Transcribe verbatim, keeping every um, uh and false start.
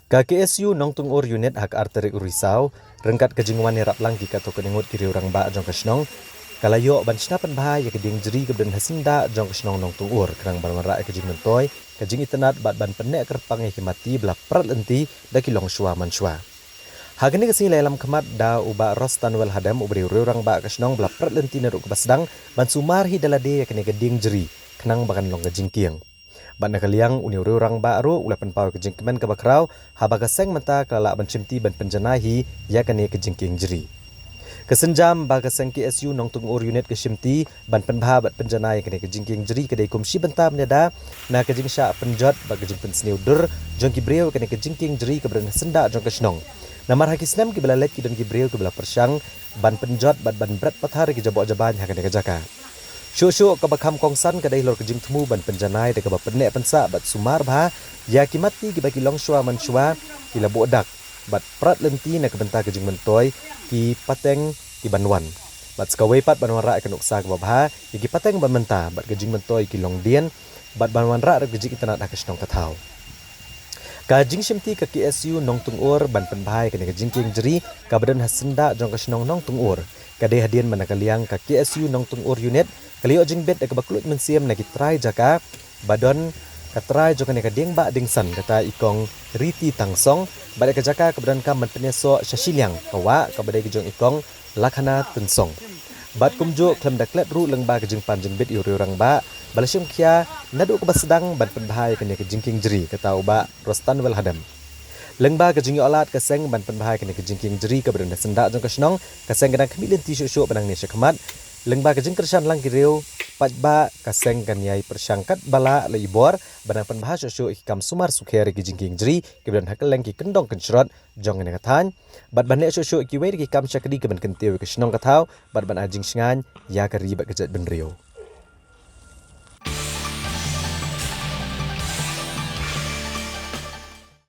Ka K S U Nongtung Ur Unit ha ka ar tarik u Risaw, ryngkat ka jingwan ïarap lang ki katto katne ngut ki riew rangbah jong ka shnong, ka la ïoh ban shna pynbha ïa ka dieng jri kaba don ha syndah jong ka shnong Nongtung Ur, khnang ban wanrah ïa ka jingmyntoi, ka jingitynnad bad ban pynneh kyrpang ïa ki matti ba la prat lynti da ki longshuwa mansuwa. Ha kane ka sngi la ïalam khmat da u Bah Rostanwell Hadem, uba dei u riew rangbah ka shnong ba la prat lynti naduh kaba sdang, ban sumar hi da lade ïa kane ka dieng jri, khnang ba kan long ka jingkieng. Bad na ka liang une u riew rangbah ruh u la pynpaw ïa ka jingkmen kaba khraw, haba ka seng mynta ka la lah ban shimti ban pynjanai hi ïa kane ka jingkieng jri. Ka sienjam ba ka seng K S U Nongtung Ur Unit ka shimti ban pynbha bad pynjanai ïa kane ka jingkieng jri ka dei kum shi bynta ban ïada na ka jingshah pynjot bad ka jingpynsniew dur jong ki briew ïa kane ka jingkieng jri kaba don ha syndah jong ka shnong. Namar ha ki snem kiba la leit ki don ki briew kiba la pyrshang ban pynjot bad ban bret pathar ïa ki jaboh jabain ha kane ka jaka. Shuh shuh kaba kham kongsan ka dei halor ka jingthmu ban pynjanai da kaba pynneh pynsah bad sumar bha ïa ki matti kiba ki longshuwa mansuwa ki la buh dak bad prat lynti na ka bynta ka jingmyntoi ki pateng kiban wan. Bad sa kawei pat ban wanrah ïa ka nuksa kaba bha ïa ki pateng ban mynta bad ka jingmyntoi ki longdien bad ban wanrah ruh ka jingitynnad ha ka shnong ka thaw. Ka jingshimti ka K S U Nongtung Ur ban pynbha ïa kane ka jingkieng jri kaba don ha syndah jong ka shnong Nongtung Ur ka dei hadien ba na ka liang ka K S U Nongtung Ur Unit ka la ïoh jingbit da kaba kylluid mynsiem na ki trai jaka ba don ka trai jong kane ka diengbah diengsan, kata i Kong Riti Tangsong, bad ïa ka jaka kaba donkam ban pynïasoh sha shiliang ka wah kaba dei ka jong i Kong Lakhana Tynsong. Bad kumjuh khlem da klet ruh lyngba ka jingpan jingbit ïa u riew rangbah ba la shim khia naduh kaba sdang ban pynbha ïa kane ka jingkieng jri, kata u Bah Rostanwell Hadem. Lyngba ka jingïoh lad ka seng ban pynbha ïa kane ka jingkieng jri kaba don ha syndah jong ka shnong, ka seng ka dang khmih lynti shuh shuh ban nangne shakhmat. Lyngba ka jingkyrshan lang ki riew paidbah, ka seng kan ïai pyrshang katba lah la i bor ban nang pynbha shuh shuh ïa ki kam sumar sukher ïa ki jingkieng jri kiba don ha kylleng ki kyndong kynshrot jong kane ka thaiñ, bad ban leh shuh shuh ïa kiwei de ki kam shakri kiban kyntiew ïa ka shnong ka thaw bad ban ai jingshngaiñ ïa ka ri bad ka jaitbynriew.